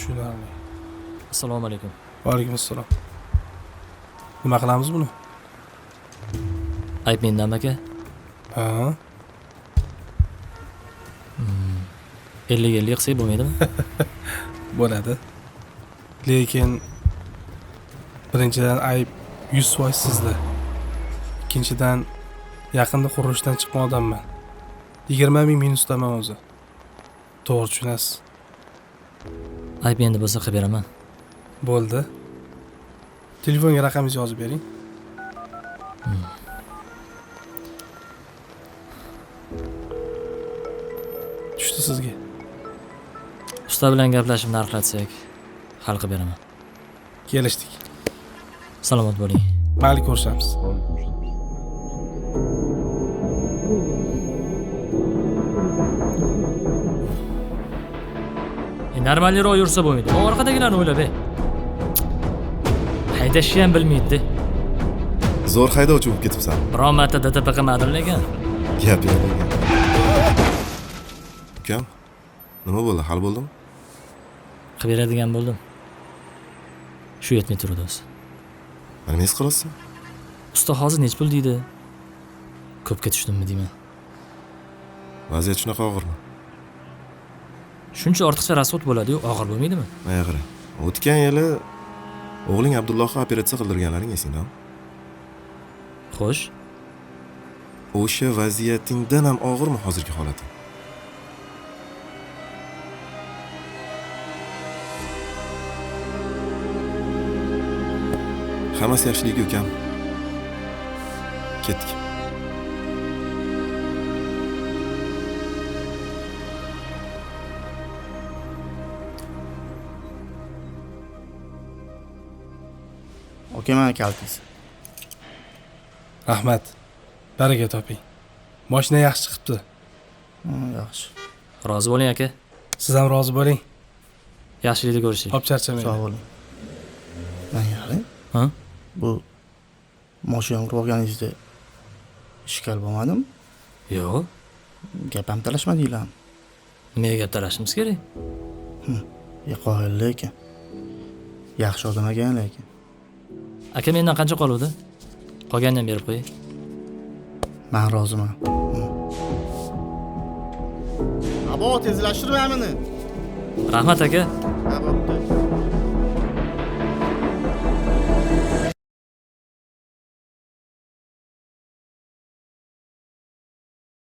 Tushunarli. Assalomu alaykum. Va alaykum assalom. Nima qilamiz buni? Ayb mendanmi aka? Ha? 50-50 qilsak bo'lmaydimi? Bo'ladi. Lekin birinchidan ayb 100% sizda. Ikkinchidan yaqinda qurilishdan chiqqan odamman. 20 ming minusdaman o'zi. To'g'ri tushunasiz. Ayb endi bo'lsa qilib beraman. Bo'ldi. Telefonga raqamingizni yozib bering. Tushdi sizga. Usta bilan gaplashib narxlatsak, hal qilib beraman. Kelishdik. Salomat bo'ling. Mayli, ko'rishamiz. Normalroq yursa bo'lmaydi. Orqadagilarni o'ylab, ey. Haydashni ham bilmaydi. Zo'r haydovchi bo'lib ketibsan. Biron marta DTP qilmadim lekin. Gap yo'q lekin. Ukam, nima bo'ldi? Hal bo'ldimi? Qilib beradigan bo'ldim. Shu yetmay turdi o'zi. Nima his qilasiz? Usta hozir nech pul deydi? Ko'pga tushdimmi deyman. Vaziyat shunaqa og'irmi? Shuncha ortiqcha rasxod bo'ladi-yu, og'ir bo'lmaydimi? Mana qara. O'tgan yili o'g'ling Abdullohga operatsiya qildirganlaring esingdami? Xo'sh. O'sha vaziyatingdan ham og'irmi hozirgi holating? Hammasi yaxshiligi ukam. Ketdik. Aka, mana kalitingiz. Rahmat. Baraka toping. Mashina yaxshi chiqibdi. Yaxshi. Rozi bo'ling aka. Siz ham rozi bo'ling. Yaxshilikda ko'rishaylik. Hop, charchamang. Sog' bo'ling. Mana qarang. Ha? Bu mashina urib olganingizda ishkal bo'lmadimi? Yo'q. Gap ham talashmadinglarmi? Nimaga gap talashimiz kerak? Qoyil lekin. Yaxshi odam ekan lekin. Aka, mendan qancha qoluvdi? Qolganini ham berib qo'ying. Men roziman. Abo, tezlashtirma meni. Rahmat aka. Ha, bo'pti.